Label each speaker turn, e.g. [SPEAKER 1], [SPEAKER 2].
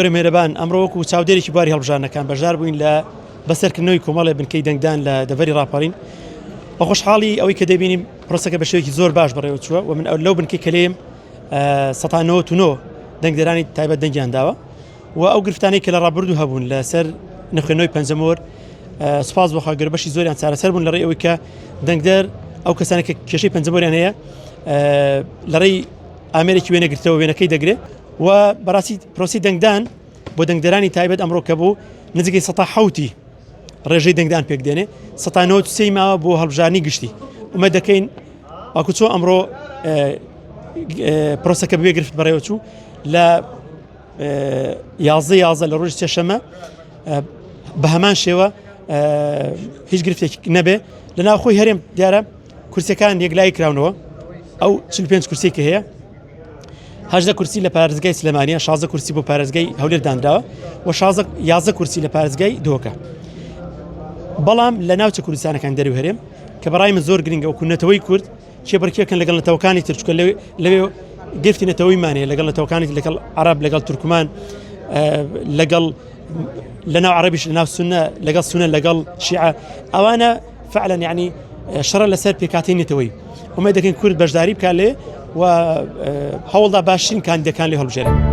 [SPEAKER 1] زۆر مێرەبان ئەمڕۆ وەکو چاودێرێکی بواری هەڵبژاردنەکان بەشدار بووین لە بەسەرکردنەوەی کۆمەڵێ بنکەی دەنگدان لە دەڤەری ڕاپەڕین بە خۆشحاڵی ئەوەی کە دەبینیم پرۆسەکە بە شێوەیەکی زۆر باش بەڕێوە چووە و من ئەو لەو بنکەی کە لێم 1999 دەنگدەرانی تایبەت دەنگیان داوە و ئەو گرفتانەی کە لە ڕابردوو هەبوون لەسەر نەخوێندنەوەی پەنجەمۆر سوپاس بۆ خوا گەورە بەشی زۆریان چارەسەر بوون لە ڕێی ئەوەی کە دەنگدەر ئەو کەسانە کە کێشەی پەنجەمۆریان هەیە لە ڕێی ئامێرێکی وێنەگرتەوە وێنەکەی دەگرێت و بەڕاستی پرۆسی دەنگدان بۆ دەنگدەرانی تایبەت ئەمڕۆ کە بوو نزیکەی سەتا حوتی ڕێژەی دەنگدان پێک دێنێ سەتا نۆ سێی ماوە بۆ هەڵبژارنی گشتی ئومە دەکەین وەکو چۆ ئەمڕۆ پرۆسەکە بێ گرفت بەڕێوە چوو لە یازدە یازدە لە ڕۆژی سێشەمە بە هەمان شێوە هیچ گرفتێک نەبێ لە ناوخۆی هەرێم دیارە کورسەکان یەکلایی کراونەوە ئەو 45 کورسی کە هەیە هەژدە کورسی لە پارێزگای سلێمانیە 16 کورسی بۆ پارێزگای هەولێر دانراوە و 11 کورسی لە پارێزگای دۆکە بەڵام لە ناوچە کوردستانەکان دەرو هەرێم کە بەڕای من زۆر گرنگە وەکو نەتەوەی کورد کێبڕکێکن لەگەڵ نەتەوەکانی تر چکە لەوێ گرفتی نەتەوەیمان هەیە لەگەڵ نەتەوەکانی لەگەڵ عرب لەگەڵ تورکمان لەگەڵ لەناو عربیش لەناو سنە لەگەڵ سونە لەگەڵ شیعە ئەوانە فعلا یعنی شەڕە لەسەر پێکاتی نەتەوەی ئومێد دەکەین کورد بەشداری بکات لێ و هەوڵدا باشترین کاندیدەکان لێ هەڵبژێرێت.